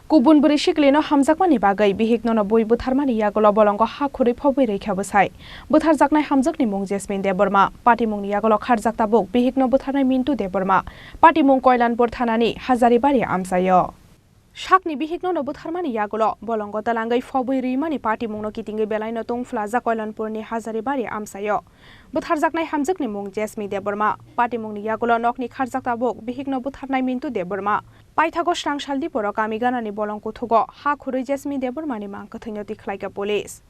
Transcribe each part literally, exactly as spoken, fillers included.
Kubun bwrwi siklino hamjakmani bagwi bihikno no bui bwtharmani yagulo bolongo ha khurwi phobwi rwikha bwsai. Bwtharjaknai hamjwkni mung Jasmine Debbarma. Patimungni yagulo kharjak tabuk bihikno bwtharnai Mintu Debbarma. Patimung Koilanpur thanani Hazaribari amchaio. Sakni bihikno no bwtharmani yagulo bolongo twlangwi phobwi rwimani patimungno kitingwi belaino tungphlajak Koilanpurni Hazaribari amchaio. Bwtharjaknai hamjwkni mung Jasmine Debbarma. Patimungni yagulo nokni kharjak tabuk bihikno bwtharnai Mintu Debbarma. Paithago srang sal diporo kami ganani bolong kuthugo ha khurwi Jasmine Debbarmani mang kwthwino tikhlaikha police.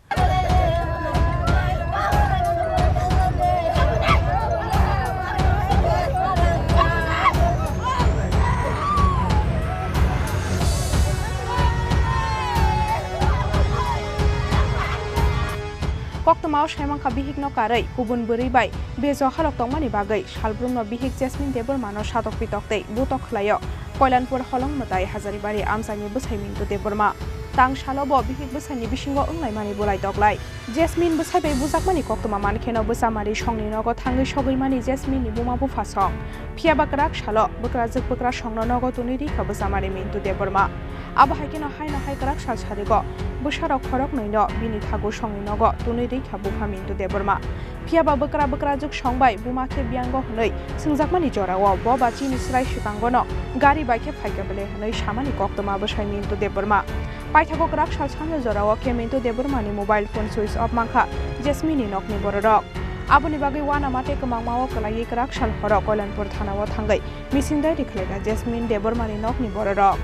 Koktwmao saimankha bihikno karwi kubun bwrwi bai bejo halok tongmani bagwi salbrumno bihik Jasmine Debbarmano satok pitok tei butok khlaio Koilanpur holong mwtai Hazaribari amchaini bwsai Mintu Debbarma. Tang salo bo bihik bwsaini bisingo wnglaimani bwlai toklai. Jasmine bwsai bai bujakmani koktwma mankheno bwchamari songni nogo thangwi sogwimani Jasmineni buma bupha song. Phiyaba kwrak salo bwkrajwk bwkra songno nogo twnwi rikha bwchamari Mintu Debbarma. Abo hai kheno haino hai kwrak sal sarigo bwsarok khoroknwino bini thagu songni nogo twnwi rikha bupha Mintu Debbarma. Phiyaba bwkra bwkrajwk song bai buma khe biyango hwnwi swngjakmani jorao bo ba chini chwrai swkangono gari bai khe phaikha bwle hwnwi samani koktwma bwsai Mintu Debbarma. Paithago kwrak sal sanja jorao khe Mintu Debbarmani mobile phone switch off mankha Jasmineni nokni bororok. Aboni bagwi uanama tei kwmangmao kwlaiwi kwrak sal horo Koilanpur thanao thangwi missing diary khlaikha Jasmine Debbarmani nokni bororok.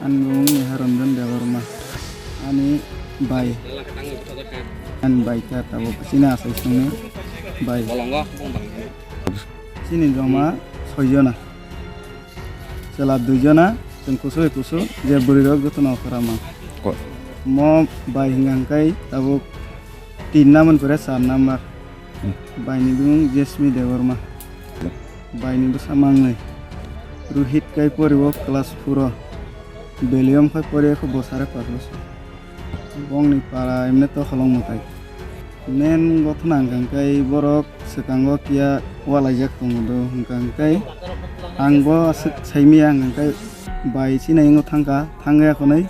Ani mung Niharanjan Debbarma. Ani bai. Ani bai kha tabuk chini asai songni bai. Chini joma soi jona. Chwla dui jona, chwng kusu bai kusu, je bwrwi rok jotono okra ma. Mo bai hwnka hwnkhe tabuk tin number pore char number. Hmm. Baini bumung Jasmine Debbarma. Hmm. Baini bwsa mangnwi. Rohit kai pori o class four o. Beliyom khai pori kho bo sare pash bosor. Bongni para emne to holong mwtai. Main gothona hwnka hwnkhe borok swkango kiya walaijak tongo do hwnka hwnkhe ang bo aswk saimaya hwnka hwnkhe bai chini yango thangkha, thangwi akhonwi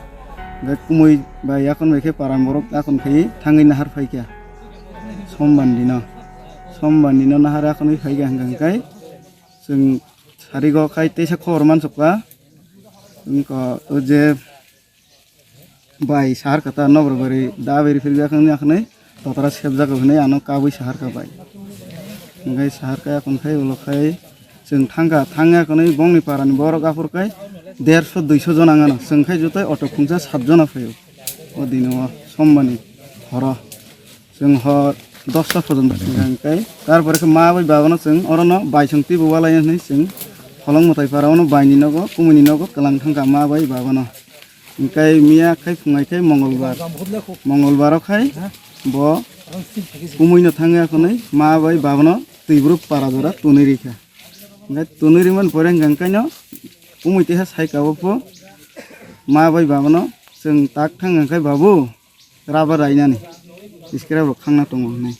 hwnka kumui bai akhon bai khe para borok akhon khai thangwi nahar phaikha. Sombandi no, sombandi no nahar akhonwi phaikha hwnka hwnkhe chwng sarigo khai teisa khobor mansukha. Wngkha o je bai sahar kata nobor bari da beri phirga khani akhani totra sebjak hwnwi ano kabui sahar ka bai. Hwnkhai sahar ka akhon khai ulo khai chwng thangkha, thangya khani bongni parani borok aphur khai derso duiso jona wngano. Chwng khai jutai auto khungsa sat jona phaio. O dino o sombani horo. Chwng hor dosta porjonto thangkha hwnkhe, tarpore khe ma bai babano chwng orono bai chwng twibo walai hwnwi chwng holong mwtai para ono baini nogo, kumuni nogo kwlang thangkha ma bai babano. Hwnkhe miya khai phungai khai mongolbar, mongolbaro khai bo kumuino thangwi akhonwi ma bai babano twibruk para jora twnwi rikha. Hwnkhe twnwi rimani pore hwnkhe hwnkhaino kumui teha sai kabo pho ma bai babano chwng tak thang hwnkhe babu, rubber rainani, scrap rok khangna tongo hinwi.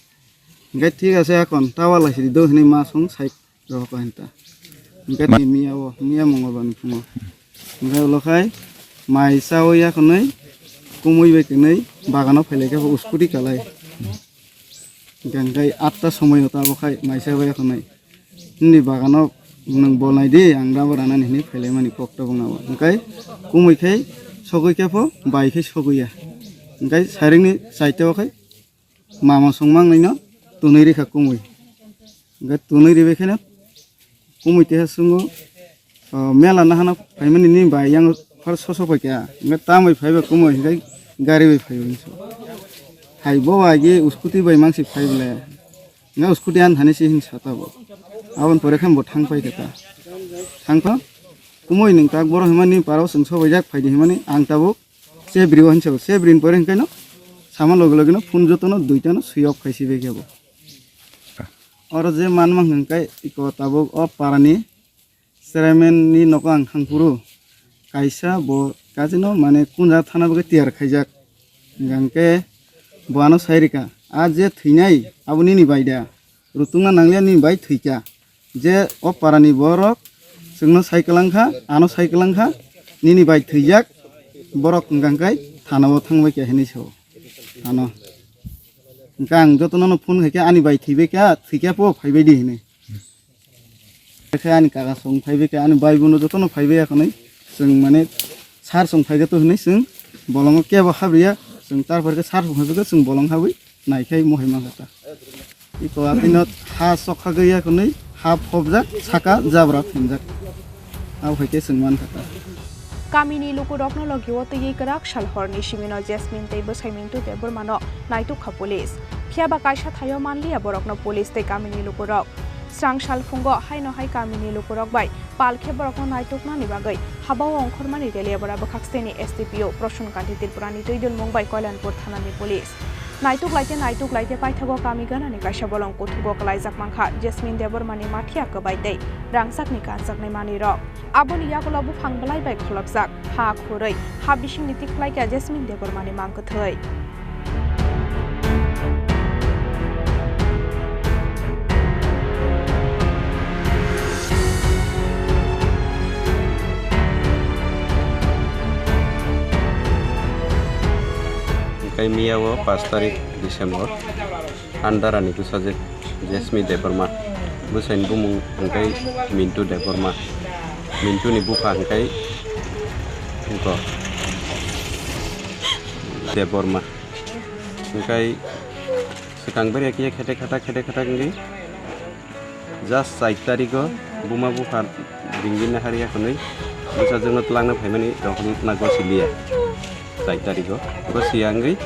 Hwnkhe thik ase, akhon ta wala sidi do hinwi ma song sai rohor ko hinta. Hwnkhe Ma- tini miya o, miya mongolbar ni phungo. Hwnkhe ulo khai mai chawi akhonwi kumui bai kwnwi bagano phailai khe bo scooty kalai. Hwnkhe atta somoio ta bo khai mai chawi akhonwi. Nini bagano nwng bolnai di, ang rubber ranani hinwi phailaimani kok tabuk nabo. Hwnkhe kumui khai sogwi khe pho, bai khai sogwi ya. Hwnkhe sairingni chaiteo khai mama songmang naino twnwi rikha kumui. Hwnkhe twnwi ribai kheno kumui teha swngo, "O, mela nahano phaimani ni bai yang phar soso phaikha." Hwnkhe tambai phaiba kumui hwnkhe gari bai phaiba hinso. Hai bo agi scooty bai mangsi phaible. Nga scooty an thani si hin sata bo. Abon pore khan bo thang pai kata. Thang kha kumui ning tak boro himani paro sung sobai jak phai di himani ang tabuk se brio hinsa se brin pore hingkai no sama loge loge no phone joto no duita no sui off khai si bai khe bo. Oro je manma hwnkhe iko tabuk o parani chairman ni nogo ang thangphuru kaisa bo kajino mane kunja thana bagwi tiyar khaijak. Hwnkhe bo ano sai rwkha, "A je thwinai abo nini bai da? Rutungna nanglia nini bai thwikha. Je o parani borok chwngno sai kwlangkha, ano sai kwlangkha, nini bai thwijak borok hwnkhe thanao thangbai kha," hinwi sao ano. Hwnkhe ang jotono phone khaikha, "Ani bai thwibai kha, thwikha po phaibai di," hinwi. Khe ani kaka song phaibai kha, ani bai bono jotono phaibai ya khwnwi chwng mane sir song phaiga to hinwi chwng bolongo kebo habriya, chwng tarpor khe sir song phaibai kha chwng bolong habwi naikhai mohai mankha ta. Iko atino ha sokha gaya khwnwi ha phobjak saka jabra phunjak. Abo hai khe chwng mankha ta. Kamini lukurokno logio twiwi kwrak sal horni simino Jasmine tei bwsai Mintu Debbarmano naitukha police. Phiya ba kaisa thaio manliya borokno police tei kamini lukurok. Srang sal phungo haino hai kamini lukurok bai pal khe borokno naituknani bagwi habao ongkhormani rally bora bwkhak steni S D P O Prosun Kanti Tripurani twi dunmung bai Koilanpur thanani police. Naituk laite naituk laite paithago kami ganani kaisa bolong kuthugo kwlaijak mankha Jasmine Debbarmani mathiya kwbai tei rangchakni kanjaknai manwirok. Aboni yagulo buphang bwlai bai kholopjak, ha khurwi, ha bisingni tikhlaikha Jasmine Debbarmani mang kwthwi. Hwnkhe miya o pash tarik December, Andarani bwsajwk Jasmine Debbarma, bwsaini bumung hwnkhe Mintu Debbarma, Mintuni bupha hwnkhe Debbarma. Hwnkhe swkang bere khe khete khata khete khata wngwi just char tarigo buma bupha ringwi naharya hwnwi bwsajwkno twlangna phaimani rohorna gosiliya. Char tarigo gosiya wngwi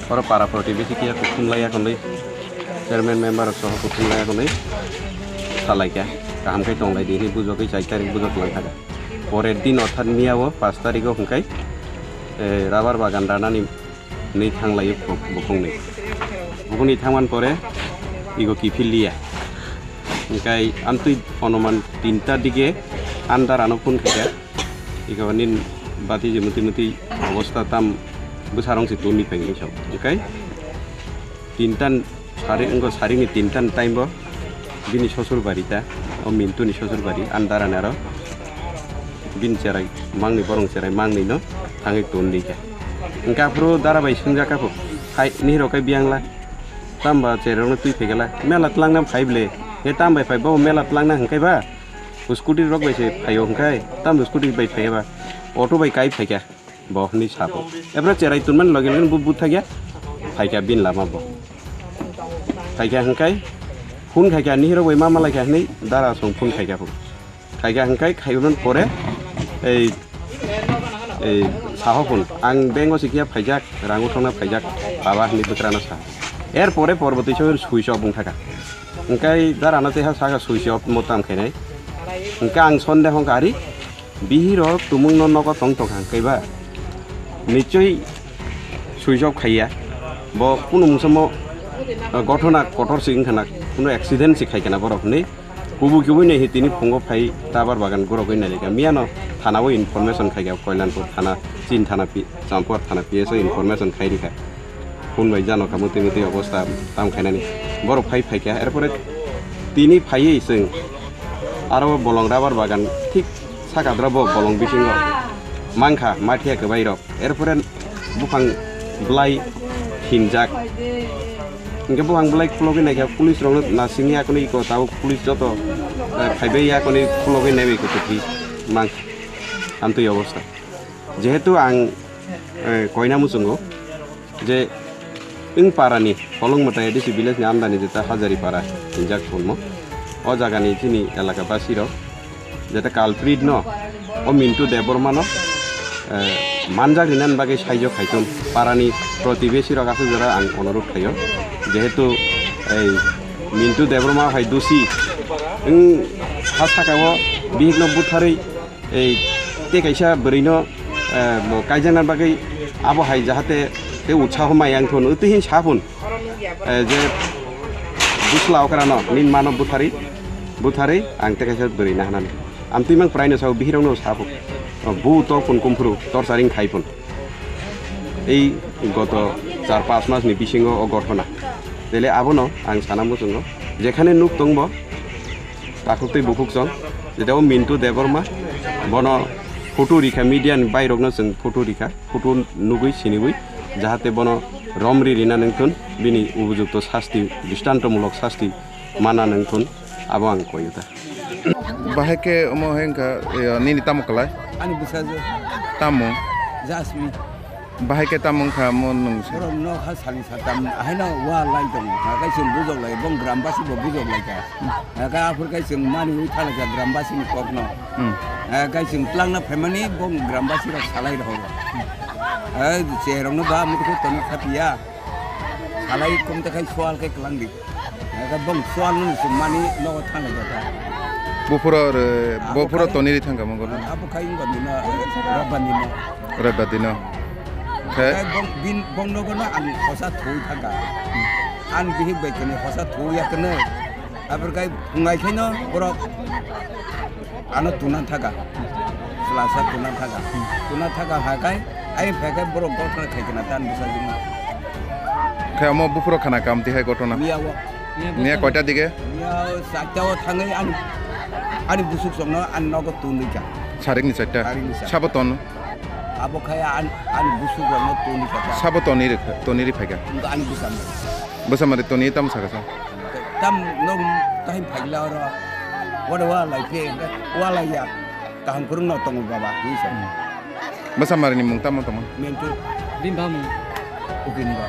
oro para protibesi kiya kuthumlaiya hwnwi chairman member rok soho kuthumlaiya hwnwi salaikha, kaham khe tonglai di hinwi bujogwi char tarik bujok langkha. Porer din orthat miya o pash tarigo hwnkhe, eh, rubber bagan ranani nwi thanglaio bukungni. Bukungni thangman pore igo kiphil liya. Hwnkhe amtwi onuman tinta dige andar ano phone khaikha. Igo nin bati je muti muti obostha tam bwsarong se tuni pengni so. Hwnkhe tinta Sari wngkha, sarini tinta ni time bo bini sosur bari ta, o Mintu ni sosur bari, ani dara ni aro bini cherai mangni, borong cherai mangni no thangwi ton di kha. Hwnkhe aphuru dara bai swngjak kha pho, hai nihiro khe biyang la, tamba cherai rok no twi phai khe la, mela twlang na phai ble, he tam bai phai bo mela twlang na hwnkhe ba, scooty rok bai se phai o hwnkhe, tam scooty bai phai ba, auto bai kai phai kha. Bo hwnwi sa bo. Ebro cherai tonmani loge loge bo buthakya. Phaikha bini lama bo. Phaikha hwnkhe phone khaikha, nihiro bai ma malaikha hwnwi dara song phone khaikha phone. Khaikha hwnkhe khaiman pore ei, ei saho phone. Ang bank o sikya phaijak, rang uthokna phaijak, baba hwnwi bwkrano sa. Er pore porbo twi switch off wngthaka. Hwnkhe dara no tei ha saka switch off mo tam khainai. Hwnkhe ang sonde hwnkha ari, bihirok tumungno nogo tong tong kha hwnkhe ba nichoi switch off khaiya. Bo kunu mungsa mo, uh, gothona kotor se wngkha na, kunu accident se khaikha na borok hinwi. Kubui kubui nai hi tini phungo phai rubber bagan gorogwi nailika. Miyano thana o information khaikha, Koilanpur thana, Chin thana, Pi-, Champur thana P S o information khai rikha. Phone bai jano kha, mutwi mutwi obostha tam khainani. Borok phai phaikha, erpore tini phaiwi chwng aro bolong rubber bagan thik saka dra bo bolong bisingo mankha, mathiya kwbai rok. Erpore buphang bwlai hinjak. Hwnkhe buphang bwlai khulogwi naikha, police rokno nasingya kwnwi iko tabuk police joto, eh, phaibai ya kwnwi khulogwi naibai kutuphi mankha. Amtwi obostha. Jehetu ang, eh, koina muchungo je wng parani Kolongmwtai A D C village ni andani jeta Hajari para hinjak phunmo. O jagani chini elaka basi rok jeta culprit no, o Mintu Debbarma no, eh, manjak rinani bagwi saijo khaitun parani protibesi rok aswk jora ang onurud khaio. Jehetu ei Mintu Debbarma hai dusi wng ha saka o bihik no butharwi ei tei kaisa bwrwino, eh, bo kaijakna bagwi abo hai jahate tei utsaho mai ang thun, utwi hin sa phun, eh, je Usla okrano nin mano buthari, buthari ang tekaisa bwrwi nahanani. Amtwi mang praino sao bihirokno sapo. O bu to pun kumphuru torturing khai pun. Ei goto char pas mas ni bisingo o gothona. Tele abono ang sana muchungo. Jekhane nuk tongbo, takhuk tei bukhuk song, jeta o Mintu Debbarma, bono photo rikha, media ni bairokno chwng photo rikha, photo nugwi siniwi, jahate bono romri rina nangthun, bini ubujukto sasti, dristantomulok sasti mana nangthun, abo ang koyuta. Bahai khe omo hai wngkha, eh, nini tamo kwlai? Ani bwsajwk. Tamo? Jasmine. Bahai khe tamo wngkha mo nwng se? Borok nok ha salni satam haino wa lai tongo. Ha khe chwng bujok lai, bong grambasi bo bujok lai kha. Ha khe aphur khe chwng mani wi thala kha grambasi ni kokno. Hmm. Ha khe chwng tlangna phaimani bong grambasi rok salai rohor. Ha cherokno ba mutu khe tono khapiya. Salai kumta khai sual khe kwlang di. Ega bong sual nung sung mani nogo thang jata. Buphuro re, Abo buphuro khai toni ri thang kamo gotha. Abo khai wngkha dino, Robban dino. Robban dino. Khe? Khai bong, bin, bong nogo no ang khosa thui thangka. Ang bihik bai kene khosa thui ya kene. Abor khai phungai khaino borok ano tuna thaga. Selasa tuna thaga. Tuna thaga hakai, ai phakai borok gotha khai kena tan bisa juma. Khe omo buphuro khana kam tihai gotona. Miya o. Miya koita dige? Miya o satta o thangai ani, ani busuk songno ani nogo tundui ka. Sarik ni satta. Sarik ni satta. Sabo ton. Abo khai ani, ani busuk songno tundui ka. Sabo toni ri, toni ri phaika. Ani busam. Busamari toni tam saka sa. Tam no tahim phaila oro. Wada wa lai phe, wa lai ya. Kaham kurung no tongo baba, ni sa. Bwsa mari ni mung tamo tamo? Mentu. Bini bamung. Upindra.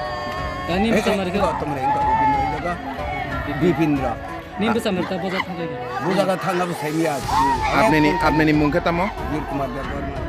Tani bwsa mari khe? Tongre, Upindra, Upindra. Bipindra. Ni bwsa mari ta boja thang khe? Boja ka thang na bwsa miya. Apni ni, apni ni mung khe tamo? Bir Kumar Debbarma.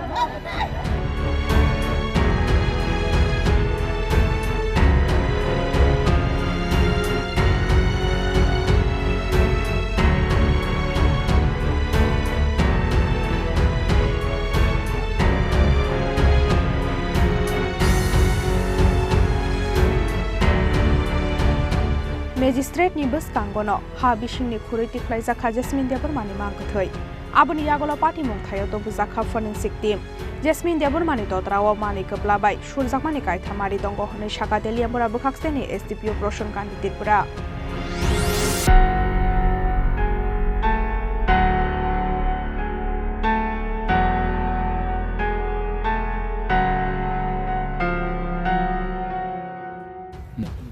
Magistrate ni bwskango no ha bising ni khurui tikhlaijak kha Jasmine Debbarma ni mang kwthwi. Aboni yagulo patimung thaio tobujak kha forensic team. Jasmine Debbarma ni totra o manwi kwpla bai surjakmani kaitha mari tongo hwnwi sakha Teliamura bwkhak seni S D P O Proson Kanti Tripura.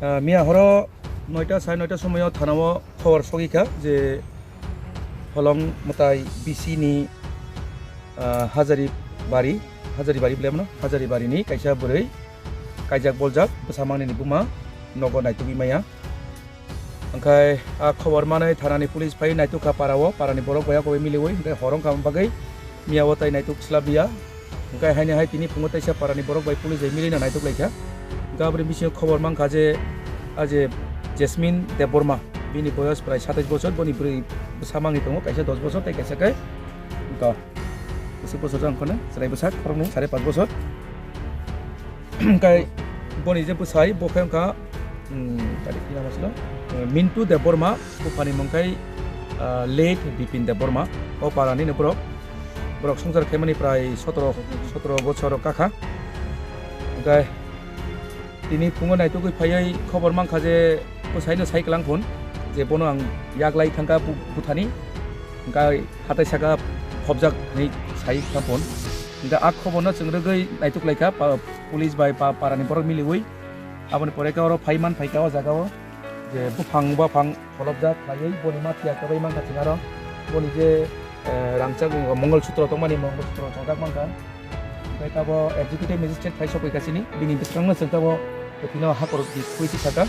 Ah, miya horo noita, sare noita somoio thanao khobor sogwi kha je Holong mwtai B C ni, ah, Hajari bari, Hajari bari bwlai mano, Hajari bari ni kaisa bwrwi kaijak boljak bwsa mangni ni buma nogo naitugwi maya. Hwnkhe a khobor manwi thanani police phai naituk kha para o, para ni borok bai a koi miliwi, hwnkhe hor wngkha bagwi miya o tai naituk slap ya. Hwnkhe haini hai tini phungo teisa para ni borok bai police bai milino naituk lai kha. Hwnkhe aboni bisingo khobor mang kha je, a je Jasmine Debbarma, bini boyos prai satais bochor, boni bwrwi bwsa mangwi tongo, kaisa dos bochor tei kaisa khe wngkha bwswk bochor jang phano chwrai bwsa khoroknwi sare pas bochor. Hwnkhe boni je bwsai bo khe wngkha, um, tari ki namo silo? Eh, Mintu Debbarma, buphani mung khe, ah, late Bipin Debbarma, o para nini borok, borok swngchar khaimani prai sotoro, sotoro bochor kakha. Hwnkhe tini phungo naitugwi phaiwi khobor mankha je bwsaino sai kwlang phun je bono ang yak lai thangkha bu-, buthani, hwnkhe hatai saka phobjak hinwi sai kha phun. Hwnkhe a khoborno chwng rwgwi naituk lai kha, pa-, police bai pa-, parani borok miliwi. Aboni pore khe oro phai man phai kha o jaga o je buphang buphang pholopjak khlaiwi boni ma phiya kwbai mankha chwng aro boni je, eh, rangchak Mongol Sutro tongmani Mongol Sutro chongjak mankha. Hwnkhe tabo executive magistrate phai sokwi kha chini, bini bwskango chwng tabo phino hakor khwi tisaka.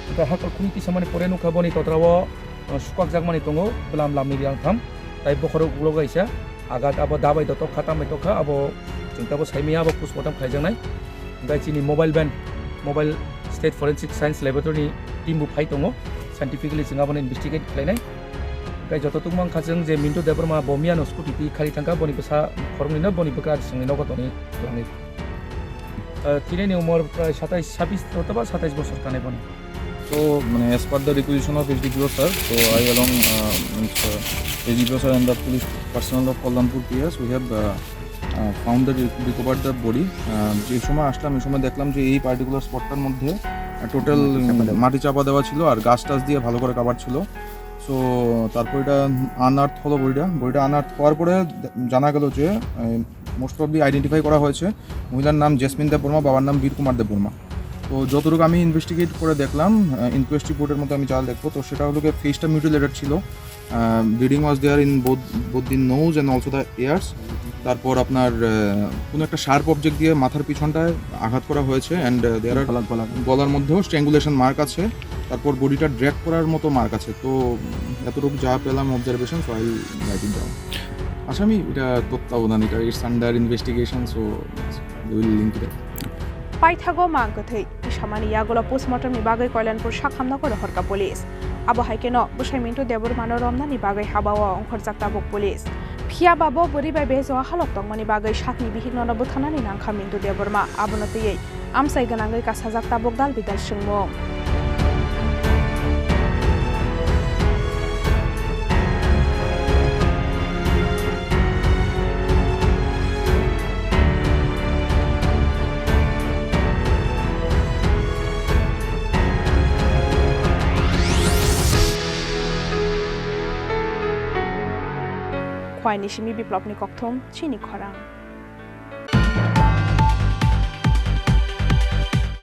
Hwnkhe hakor khwi tisamani pore nukha boni totra o, uh, sukakjakmani tongo bwlam lamni rang tham, tai bokhorok ulo kaisa agat, abo dabai do tokha, tambai tokha, abo chwng tabo saimaya, abo postmortem khaijaknai. Hwnkhe chini mobile van, mobile State Forensic Science Laboratory ni team bo phai tongo, scientifically chwng abono investigate khlainai. Hwnkhe joto tungma wngkha chwng je Mintu Debbarma bo miyano scooty twi khari thangkha, boni bwsa khoroknwino boni bwkra chwngni nogo tongwi twlangwi. Ah, tini ni umor prai satais, sabis otoba satais bosor kanai boni. So, মানে, as per the requisition of S D P O sir, so I along, uh, means, uh, S D P O sir and the police personnel of Kalyanpur P S, we have, uh, uh, found the re-, recovered the body. Uh, যে সময় আসলাম, এই সময় দেখলাম যে এই পার্টিকুলার স্পটটার মধ্যে, আহ, টোটাল মাটি চাপা দেওয়া। মাটি চাপা দেওয়া ছিল আর গাছ টাছ দিয়ে ভালো করে কাভার ছিল। সো তারপর এটা আনআর্থ হলো বডিটা। বডিটা আনআর্থ হওয়ার পরে দে-, জানা গেল যে, আহ, মোস্ট প্রবলি আইডেন্টিফাই করা হয়েছে। মহিলার নাম জেসমিন দেববর্মা, বাবার নাম বীর কুমার দেববর্মা। তো যতটুকু আমি ইনভেস্টিগেট করে দেখলাম, আহ, ইনকোয়েস্ট রিপোর্টের মতো আমি যা দেখবো, তো সেটা হলো গিয়ে ফেসটা মিউটিলেটেড ছিল। আহ, bleeding was there in both, both the nose and also the ears। তারপর আপনার, আহ, কোনো একটা শার্প অবজেক্ট দিয়ে মাথার পিছনটায় আঘাত করা হয়েছে and, আহ, there are গলা, গলা। গলার মধ্যেও স্ট্র্যাঙ্গুলেশন মার্ক আছে। তারপর বডিটা ড্র্যাগ করার মতো মার্ক আছে। তো, উম, এতটুকু যা পেলাম observation, so I will write it down। আসামি এটা তত্ত্বাবধান, এটা it's under investigation, so we will link it up। Paithago mang kwthwi tisamani yagulo postmortem ni bagwi Kalyanpur sakhamno rohorkha police. Abo hai kheno bwsai Mintu Debbarma no romnani bagwi habao ongkhorjak tabuk police. Phiya ba bo bwrwi bai bejao halok tongmani bagwi sakni bihikno no bwtharnani nangkha Mintu Debbarma. Abono twiwi amchai gwnangwi kasajak tabuk dal bidal swngmung. Khwai ni simi Biplopni kokthum, chini khorang.